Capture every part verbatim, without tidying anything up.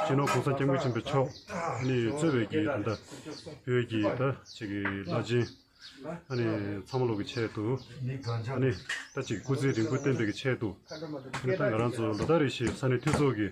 སྤྱི་ནོར་༸གོང་ས་༸སྐྱབས་མགོན་ཆེན་པོ་མཆོག་ནི་གཙོས་པའི་གི་ད་ལྟ་བོད་ཀྱི་ད་ཅིག་གི་བླ་ཆེན་ཨ་ནི་ཚང་མ་ལོག་གི་ཆེད་དུ་ཨ་ནི་ད་ཅིག་སྐུ་ཚེ་རིང་པོ་བརྟན་པའི་གི་ཆེད་དུ་ཨ་ནི་ད་ང་རང་ཚོ་ལོ་ལྟར་རེ་བཞིན་ས་གནས་འཐུས་ཚོགས་ཀྱི་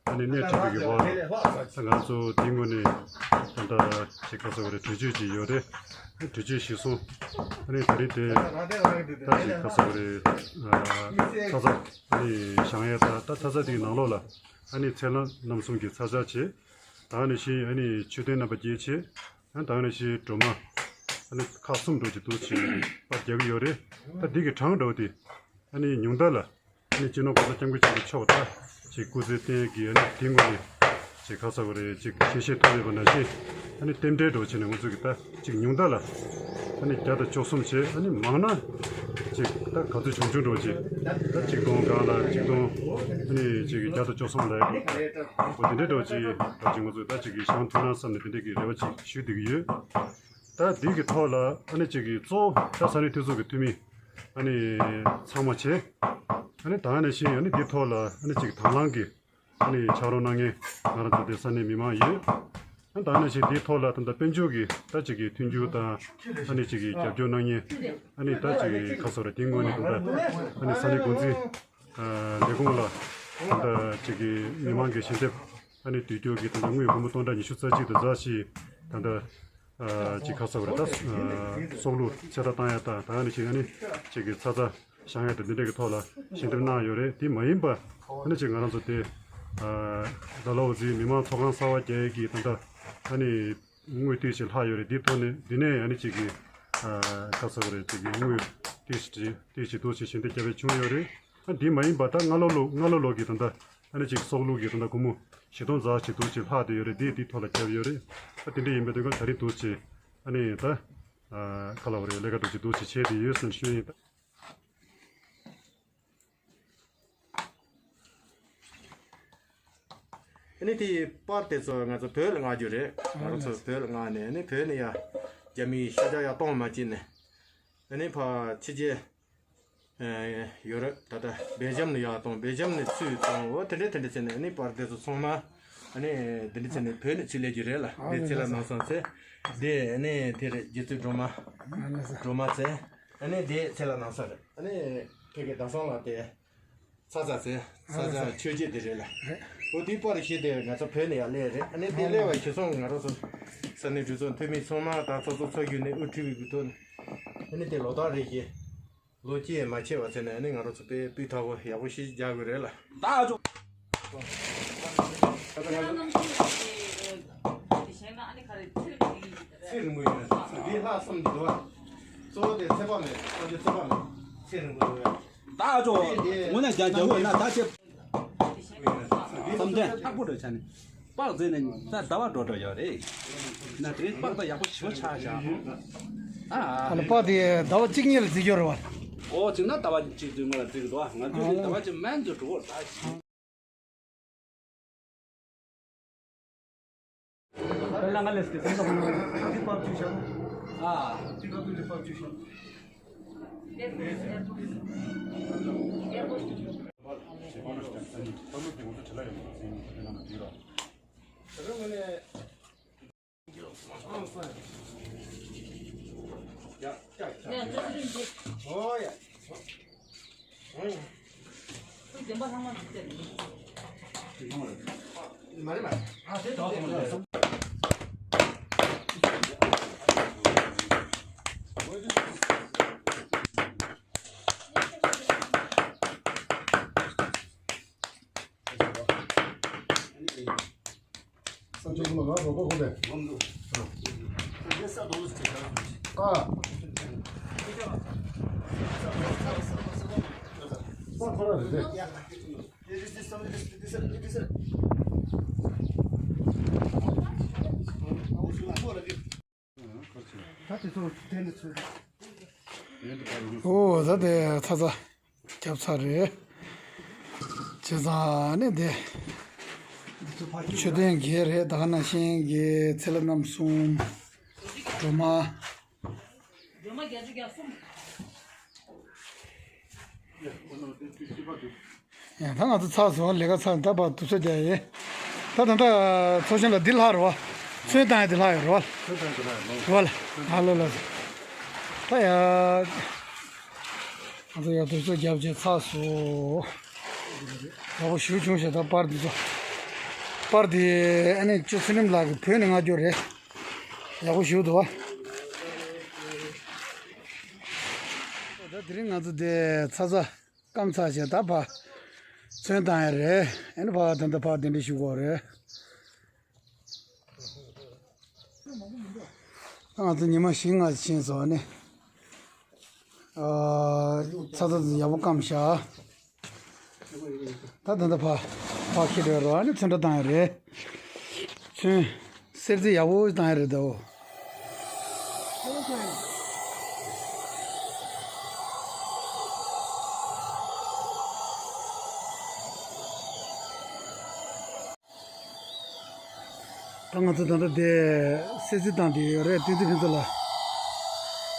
ཨ་ནི་སྣེ་ཁྲིད་པའི་གི་བར་ད་ང་ཚོ་དེའི་ངོས་ནས་ད་ལྟ་ཅིག་ག་ཟེར་བ་རེད། གྲོས་ཆོད་ཅིག་ཡོད་རེད། གྲོས་ཆོད་གཞིར་བཟུང་ཨ་ནི་ད་རེས་དེ་ད་ཅིག་ག་ཟེར་བ་རེད། ཚ་ཚ་ཨ་ནི་བཞེངས་ཡས་ད་ད་ཚ་ཚ་དེའི་ནང་ལོགས་ལ་ཨ་ནི་ཚེ་ལྷ་རྣམ་གསུམ་གྱི་ཚ་ཚ་བྱས། ད་ནི་ཞིག་ཨ་ནི་མཆོད་རྟེན་རྣམ་པ་བརྒྱད་བྱས། ཨ་ད་ནི་ཞིག་སྒྲོལ་མ་ཨ་ནི་ཁག་གསུམ་འགྲོ་གི་འདུག་ཅེས་པར་རྒྱག་གི་ཡོད་རེད། ད་འདི་གི་གྲངས་འདྲ་བོ་དེ་ཨ་ནི་ཉུང་མཐའ་ལ་ཨ་ནི་སྤྱི་ནོར་༸གོང་ས་༸སྐྱབས་མགོན་ཆེན་པོ་མཆོག་ད་ཅིག་སྐུ་ཚེ་བརྟན་གྱི་ཨ་ནི་དེ་ངོས་ནས་ཅིག་ག་ཟེར་བ་རེད། ཅིག་ཞལ་བཞེས་ཐོབ་ཡོད་པ་ནང་བཞིན་ཨ་ནི་རྟེན་འབྲེལ་འདྲ་བོ་བྱས་ནས་ང་ཚོ་གི་ད་ཅིག་ཉུང་མཐའ་ལ་ཨ་ནི་བརྒྱ་དང་བཅུ་གསུམ་བྱས། ཨ་ནི་མང་ན་ཅིག་ད་ག་ཚོད་བྱུང་བྱུང་འདྲ་བོ་ཅིག་ད་ཆིག་སྟོང་སྒང་ལ་ཆིག་སྟོང་ཨ་ནི་ཅིག་བརྒྱ་དང་བཅུ་གསུམ་ལ་འོ་དེ་འདྲའི་འདྲ་བོ་ཅིག་ད་ཅིག་ང་ཚོས་ད་ཅིག་གི་བཞེངས་ཐུབ་ན་བསམ་ནས་དེ་འདྲའི་གི་རེ་བ་ཅིག་ཞུ་བསྡད་ཀྱི་ཡོད། ད་འདི་གི་ཐོག་ལ་ཨ་ནི་ཅིག་གི་གཙོ་བོ་ད་ས་གནས་འཐུས་ཚོགས་ཀྱི་འཐུས་མི་ཨ་ནི་ཚང་མ་བྱས། ཨ་ནི་ད་ནང་བཞིན་ཨ་ནི་འདི་ཐོག་ལ་ཨ་ནི་ཅིག་དང་བླངས་ཀྱི་ཨ་ནི་ཕྱག་རོགས་གནང་མཁན་ང་རང་ཚོ་དེ་ས་གནས་མི་མང་ཡོད། ཨ་ནི་ད་ནང་བཞིན་འདི་ཐོག་ལ་ད་ལྟ་དཔལ་འབྱོར་གྱི་ད་ཅིག་གི་མཐུན་འགྱུར་དང་ཨ་ནི་ཅིག་གི་རྒྱབ་སྐྱོར་གནང་མཁན་ཨ་ནི་ད་ཅིག་གི་ཁ་སོ་ར་དེ་ངོས་ནས་ད་ལྟ་ཨ་ནི་ས་གནས་འགོ་འཛིན་ལས་ཁུངས་ལ་ད་ལྟ་ཅིག་གི་མི་མང་གི་ཞལ་འདེབས་ཨ་ནི་དུས་རྒྱུན་གྱི་ད་ལྟ་དངུལ་སྒོར་མོ་སྟོང་ཕྲག་ཉི་ཤུ་རྩ་གཅིག་དང་ཛ་ཞིག་ད་ལྟ་ཅིག་ཁ་སོ་ར་ད་སྲོག་བླུ་ཆེ་ད་བཏང་ཡ་ད་ད་ནི་ཅིག་ཨ་ནི་ཅིག་གི་ཚ་ཚ་བཞེངས་ཡ་དང་འདི་འདྲ་གི་ཐོག་ལ་ཞལ་འདེབས་གནང་ཡོད་རེད། དེ་མ་ཡིན་པ་ཨ་ནི་ཅིག་ང་རང་ཚོ་དེ་ཌལ་ཧོ་ཟི་མི་དམངས་ཚོགས་ཁང་གསར་པ་རྒྱག་ཡས་ཀྱི་ད་ལྟ་ཨ་ནི་དངུལ་ཏོག་ཙམ་ལྷག་ཡོད་རེད། འདི་ཐོག་ནས་འདི་ནས་ཨ་ནི་ཅིག་གི་ཁ་སོ་རེད། ཅིག་གི་དངུལ་ཏོག་ཙམ་ཏོག་ཙམ་ཞལ་འདེབས་བརྒྱབ་པ་བྱུང་ཡོད་རེད། ཨ་འདི་མ་ཡིན་པ་ད་སྔ་ལོ་ལོ་སྔ་ལོ་ལོ་གི་ད་ལྟ་ཨ་ནི་ཅིག་སྲོག་བླུ་གི་ད་ལྟ་སྒོར་མོ་བཞི་སྟོང་ཙ་ཞིག་འདུག་ཅེས་ལྷག་བསྡད་ཡོད་རེད། འདི་འདི་ཐོག་ལ་བརྒྱབ་ཡོད་རེད། ཨ་དེ་འདྲ་ཡིན་པའི་དོན་ཁ་ད་རེས་འདུག་ཅེས་ཨ་ནི་ད་ཁ་ལ་བ་རེད། ལས་ཀ་འདུག་ཅེས་འདུག་ཅེས་བྱས་ཏེ་ཡོད་ཟེར་ནས་ཞུ་ཡིན། ཨ་ནི་དེའི་པར་དེ་ཚོ་ང་ཚོ་བོད་ལ་མངགས་རྒྱུ་རེད། ང་རང་ཚོ་བོད་ལ་མངགས་ནས་ཨ་ནི་བོད་ནས་ཡ་རྒྱ་མིའི་ཤ་ཆ་ཡ་གཏོང་མ་བྱིན་ནས་ཨ་ནི་ཕ་ཕྱི་རྒྱལ་ཡོ་རོབ་ད་ལྟ་སྦེལ་ཇམ་ནས་ཡར་གཏོང་། སྦེལ་ཇམ་ནས་ཚུར་གཏོང་། འོ་དེ་འདྲ་དེ་འདྲ་བྱས་ནས་ཨ་ནི་པར་དེ་ཚོ་ཚང་མ་ཨ་ནི་དེ་འདྲ་བྱས་ནས་བོད་ནས་ཚུར་སླེབས་རྒྱུ་རེད་ལ། དེ་ཚེ་ལ་ནང་སང་ཚེ་དེ་ཨ་ནི་དེ་རེད། རྗེ་བཙུན་སྒྲོལ་མ་སྒྲོལ་མ་ཚེ་ཨ་ནི་དེ་ཚེ་ལ་ནང་སང་རེད། ཨ་ནི་ཕ་གི་ཟླ་བཟང་ལགས་དེ་ཚ་ཚ་ཚེ་ཚ་ཚ་ཆོས་རྗེ་དེ་རེད་ལ། འོ་དེ་པར་བཞི་དེ་ང་ཚོ་བོད་ནས་ཡར་སླེབས་རེད། ཨ་ནི་དེ་སླེབས་པ་ཞེ་སོང་ང་རང་ཚོ་ས་གནས་གྲོས་ཚོགས་འཐུས་མི་ཚང་མ་དང་ཚོགས་གཙོ་ཚོགས་རྒྱུ་ནས་དབུ་ཁྲིད་པའི་གུ་ཐོག་ནས་ཨ་ནི་དེ་ལོ་ལྟར་རེ་བཞིན་ལོ་གཅིག་མ་ཆད་པ་ཚེ་ནས་ཨ་ནི་ང་རང་ཚོ་དཔེ་སྤུས་དག་པོ་ཡག་པོ་ཞིག་རྒྱག་དགོས་རེད་ལ། ད་ཨ་ཅོ། ཚེ་རིང་པོ་ཡོད་ན་འདི་ལྷག་བསམ་གྱི་འདུག་བ། གཙོ་བོ་དེ་ཚེ་དཔག་མེད། ཁོང་ཚོའི་ཚེ་དཔག་མེད། ཚེ་རིང་པོ་ཡོད། ད་ཨ་ཅོ། དངོས་གནས་རྒྱ་རྒྱ་བོད་ན་ད་ཆེ། བསམ་གཏན་ལྷག་པོ་འདྲ་ཆ་ནས་པགས་རྫས་ནས་ད་ཟླ་བ་འགྲོ་འགྲོ་ཡོད་རེད། ན་དེ་རིང་པགས་ད་ཡག་པོ་ཞེ་པོ་ཆགས་བཞག་ཨ་ལ་པགས་དེ་ཟླ་བ་གཅིག་གཉིས་ལ་བརྩི་རྒྱུ་རེད་བ། ཨོ་ཅིག་ན་ཟླ་བ་གཅིག་བརྩི་ངོ་ལ་བརྩི་གི་འདུག་ང་ཚོས་ཟླ་བ་གཅིག་མན་དུ་འགྲོ་བར་ད་ཞིག་ཨོ་ད་དེ་ཚ་ཚ། རྒྱབ་ཚར་རེད། བྱས་ཙང་ནི་དེ་མཆོད་རྟེན་བརྒྱད་རེད། ད་ག་ནང་བཞིན་གྱི་ཚེ་ལྷ་རྣམ་གསུམ། སྒྲོལ་མ། སྒྲོལ་མ་བརྒྱད་ཅུ་གྱ་གསུམ། ཡ་ད་ང་ཚོ་ཚར་སོང་། ལས་ཀ་ཚར། ད་བར་དུ་ཚོད་རྒྱག་ཡིན། ད་ད་ལྟ་ཚོགས་ཆེན་ལ་འདི་ལྷག་རེད་བ། ཚོན་བཏང་ཡ་འདི་ལྷག་ཡོད་རེད་བ། ཚོན་བཏང་ཡ་འདི་ལྷག་ཡོད་རེད་བ། ཨ་ལོ་ལ། ད་ཡ། ང་ཚོ་ཡ་དུས་ཚོད་རྒྱབ་བྱས་ཚར་སོང་། ཡག་པོ་ཞེ་པོ་བྱུང་ཤག་ད་པར་འདི་ཚོ། པར་འདི་ཨ་ནི་ཅོ་ཚུལ་ཁྲིམས་ལགས་ཀྱིས་བོད་ནས་མངགས་རྒྱུ་རེད། ཡག་པོ་ཞེ་པོ་འདུག་བ། ད་དེ་རིང་ང་ཚོ་དེ་ཚ་ཚ། སྐམ་ཚར་བྱས་ད་ཕར་ཚོན་བཏང་ཡ་རེད། ཨ་ནི་ཕར་ད་ལྟ་ཕར་གདན་འདྲེན་ཞུ་དགོས་རེད། ང་ཚོ་ཉི་མ་བཞི་ལྔ་ཕྱིན་སོང་ནས། ཨ། ཚ་ཚ་ཡག་པོ་སྐམ་ཤག་ད་ད་ལྟ་ཕར་ཕར་ཁྱེར་འགྲོ་ཡ་རེད། ཨ་ནི་ཚོན་ཁྲ་བཏང་ཡ་རེད། ཚོན། གསེར་རྩི་ཡག་པོ་བཏང་ཡ་རེད་དོ། ད་ང་ཚོ་ད་ལྟ་དེ་གསེར་རྩི་བཏང་བསྡད་ཡོད་རེད། བསྟན་འཛིན་ཕུན་ཚོགས་ལགས།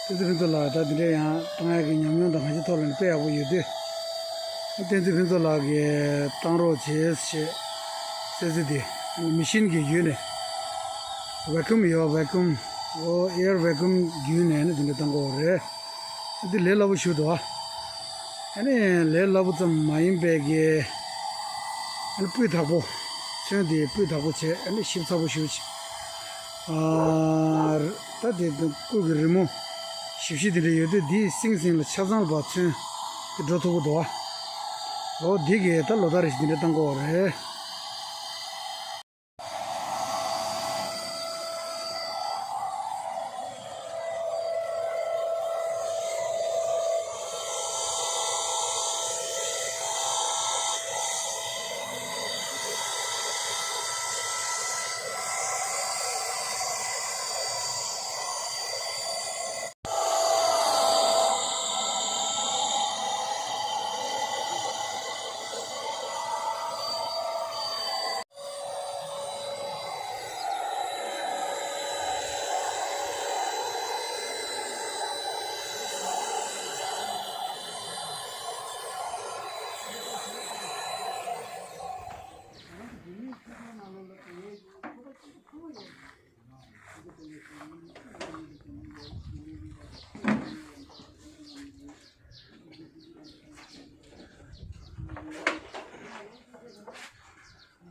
བསྟན་འཛིན་ཕུན་ཚོགས་ལགས་ད་དེ་འདྲ་ཡང་བཏང་ཡ་གི་ཉམས་མྱོང་དང་གང་ཅིའི་ཐོག་ལ་ནི་དཔེ་ཡག་པོ་ཡོད་དུས། བསྟན་འཛིན་ཕུན་ཚོགས་ལགས་ཀྱིས་བཏང་རོགས་བྱེད་ཞེས། གསེར་རྩི་དེ་མི་ཤིན་གྱི་བརྒྱུད་ནས། ཝེ་ཀུམ་ཡོད། ཝེ་ཀུམ། ཨོ། ཨེར་ཝེ་ཀུམ་བརྒྱུད་ནས་ནི་དེ་འདྲ་བཏང་གི་ཡོད་རེད། འདི་ལས་སླ་པོ་ཞིག་འདུག་ཨ། ཨ་ནི་ལས་སླ་པོ་ཙམ་མ་ཡིན་པའི་གི། ཨ་ནི་སྤུས་དག་པོ། ཚོན་དེ་སྤུས་དག་པོ་བྱས། ཨ་ནི་ཞིབ་ཚགས་པོ་ཞིག་བྱས། ཨ། ད་དེ་སྐུ་གི་རི་མོ་ཞིབ་ཞིབ་དེ་འདྲ་ཡོད་དུས། འདིའི་སིང་སིང་ལ་ཆ་ཚང་ལ་ཕར་ཚོན་དེ་འགྲོ་ཐུབ་ཀྱི་འདུག་ཨ། འོ། འདི་གི་ད་ལོ་ལྟར་རེ་བཞིན་དེ་འདྲ་བཏང་གི་ཡོད་རེད།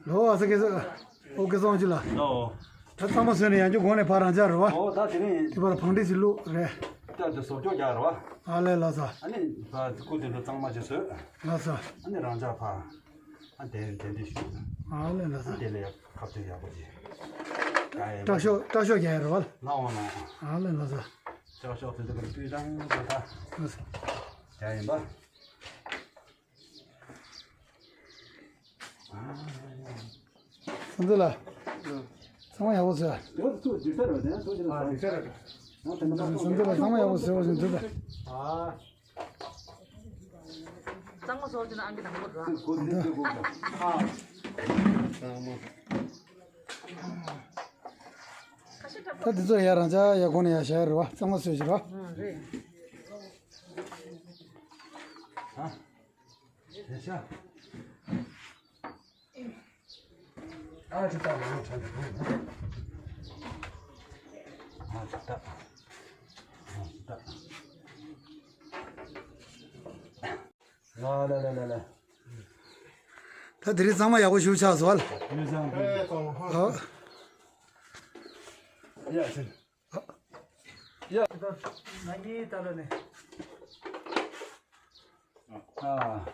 ལོ། ཨ་ཙི། སྐལ་བཟང་། ཨོ། སྐལ་བཟང་ཅི་ལ། ལོ། ད་གཙང་མ་བཟོས་ནས་ཡང་བསྐྱར་དགོང་ནས་ཕར་རང་འཇགས་རེད་བ། ཨོ། ད་དེ་རིང་། དེ་བར་བང་སྒྲིག་ཅིག་བླུགས་རེད། ད་དེ་བཟོ་བཅོས་རྒྱག་རེད་བ། ཨ་ལས། ལགས་སོ། ཨ་ནི་ཕར་སྐུ་དེ་ཚོ་གཙང་མ་ཅིག་བཟོས། ལགས་སོ། ཨ་ནི་རང་འཇགས་ཕར། ཨ། དེ་དེ་འདྲ་ཞུ། ཨ་ལས། ལགས་སོ། དེ་ལས་ཁ་ཐུག་ཡག་པོ་ཅིག་ཡ་ཡིན་པ། སྐྲག་ཤོག་སྐྲག་ཤོག་རྒྱག་ཡ་རེད་བ། ལགས་འོང་ལགས་འོང་། ཨ་ལས། ལགས་སོ། སྐྲག་ཤོག་དེ་ཚོ་གི་སྤུས་དང་དེ་དག་ལགས་སོ། ཡ་ཡིན་པ། བསམ་ཚུལ་ལ། ཚང་མ་ཡག་པོ་བཟོས། ཡོད་ཚུལ་སྒྲིག་ས་རེད་དེ། ཚུལ་སྒྲིག་ས་རེད། བསམ་ཚུལ་ལ་ཚང་མ་ཡག་པོ་བཟོས་པ་བཞིན་འདུག་ད། གཙང་མ་བཟོ་བྱས་ན་ཨང་ཀི་དང་པོ་རེད། ད་འདི་ཚོ་ཡ་རང་ཅག་ཡ་གོ་ནས་ཡ་བཞག་ཡ་རེད་བ། གཙང་མ་བཟོས་བྱས་ར། ཨང་། རེད། ཨ། ཨ་ཅི་ད། ཨ་ཅི་ད། ཨ་ཅི་ད། ལ་ལ་ལ་ལ་ལ། ད་དེ་རིང་གཙང་མ་ཡག་པོ་ཞིག་ཆགས་སོང་བ་ལ། ཡོད་ཙང་། ཨ། ཡ་ཅི། ཡ། ང་གཉིས་ད་ལ་ནས། ཨ།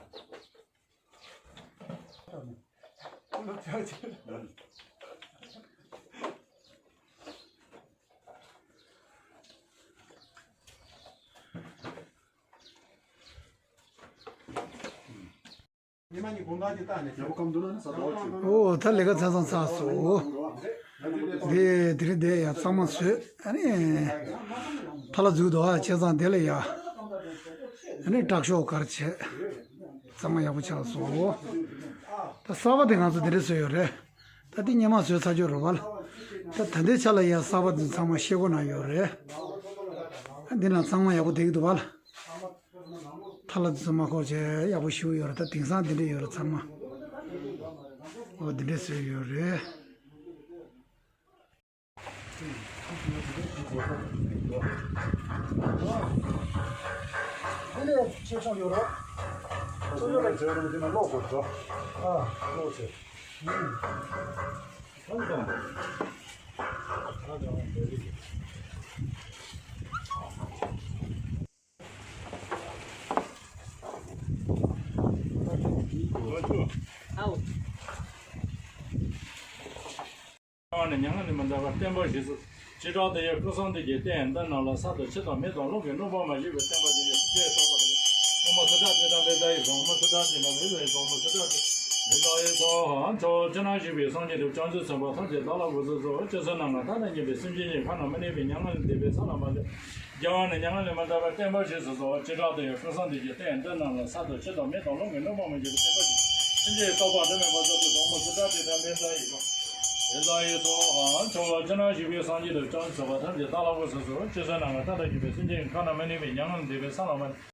ཉི་མ་གཉིས་དགོང་དག་ཅིག་བཏང་ནས། ཨོ། ད་ལས་ཀ་ཚར་ཚང་ཚར་སོང་། འདི་དེ་རིང་འདི་ཡ་གཙང་མ་བཟོས། ཨ་ནི་ཐལ་བ་འཛུགས་འདུག་ཨ། བྱས་ཙང་དེ་ལ་ཡ། ཨ་ནི་སྐྲག་ཤོག་གར་བྱས། གཙང་མ་ཡག་པོ་ཆགས་སོང་། ད་གསར་པ་དེ་ང་ཚོ་དེ་འདྲ་བཟོས་ཡོད་རེད། ད་དེ་སྔོན་མ་བཟོས་ཚར་ཡོད་རེད་བ་ལ། ད་ད་ལྟའི་ཆ་ལ་ཡ་གསར་པ་དེ་ཚང་མ་ཤེལ་སྒོ་ནང་ཡོད་རེད། ཨ། འདི་ནང་གཙང་མ་ཡག་པོ་བསྡད་ཀྱི་འདུག་བ་ལ། ཐལ་བ་དེ་ཚོ་མ་འཁོར་བྱས་ཡག་པོ་ཞིག་ཡོད་རེད། ད་དེང་སང་དེ་འདྲ་ཡོད་རེད་ཚང་མ། ཨོ་འདི་འདྲས་ཟེར་ཡོད་རེད། འདི་ནས་ཆེ་ཆུང་ཡོད་རོགས། ཆུང་ཡོད་རེད། ཆེ་རུ་འདི་ནས་ལོག་དགོས་འགྲོ། ཨ། ལོག་ཆེ། ཨུམ། ཧང་ཀང་། ཧང་ཀང་། ཨའོ། ནས་མྱ་ངན་ལས་མི་འདའ་བར་བརྟན་པར་བཞུགས་སོ། བྱེ་བྲག་ཏུ་ཡང་སྐུ་གསུང་ཐུགས་ཀྱི་རྟེན་འདི་རྣམས་ལ་ས་དང་ཆུ་དང་མེ་དང་རླུང་གི་རྣམ་པར་མ་བྱས་པའི་བརྟན་པ་ཅན་གྱི་སེམས་ཅན་རྟོགས་པ་དང་། ཨོཾ་སུ་ཏྲ་ཏེ་ཏྲ་མེ་ཙ་ཡེ་སྭཱ་ཧཱ། ཨོཾ་སུ་ཏྲ་ཏེ་ཏྲ་མེ་ཙ་ཡེ་སྭཱ་ཧཱ། ཨོཾ་སུ་ཏྲ་ཏེ་མེ་ཙ་ཡེ་སྭཱ་ཧཱ། ཕྱོགས་བཅུ་ན་བཞུགས་པའི་སངས་རྒྱས་དང་བྱང་ཆུབ་སེམས་དཔའ་ཐམས་ཅད་བདག་ལ་གུས་པར་གསོལ། ཇི་སྲིད་ནམ་མཁའ་མཐའ་དང་མཉམ་པའི་སེམས་ཅན་གྱི་ཁ་ན་མི་གནས་པའི་མྱ་ངན་ལས་འདས་པའི་ས་ལ་མ་ཆགས། རྒྱལ་བ་ནི་མྱ་ངན་ལས་མི་འདའ་བར་བརྟན་པར་བཞུགས་སུ་གསོལ། བྱེ་བྲག་ཏུ་ཡང་སྐུ་གསུང་ཐུགས་ཀྱི་རྟེན་འདི་རྣམས་ལ་ས་དང་ཆུ་དང་མེ་དང་རླུང་གི་རྣམ་པར་མ་བྱས་པའི་བརྟན་པ་ཅན་སེམས་ཅན་རྟོགས་པ་དྲི་མེད་པ་མཛད་དུ་གསོལ། ཨོཾ་སུ་ཏྲ་ཏེ་ཏྲ་མེ་ཙ་ཡེ་སྭཱ་ཧཱ། མེ་ཙ་ཡེ་སྭཱ་ཧཱ། ཕྱོགས་བཅུ་ན་བཞུགས་པའི་སངས་རྒྱས་དང་བྱང་ཆུབ་སེམས་དཔའ་ཐམས་ཅད་བདག་ལ་གུས་པར་གསོལ། ཇི་སྲིད་ནམ་མཁའ་མཐའ་དང་མཉམ་པའི་སེམས་ཅན་གྱི་ཁ་ན་མི་གནས་པའི་མྱ་ངན་ལས་འདས་པའི་ས་ལ་མ་ཆགས།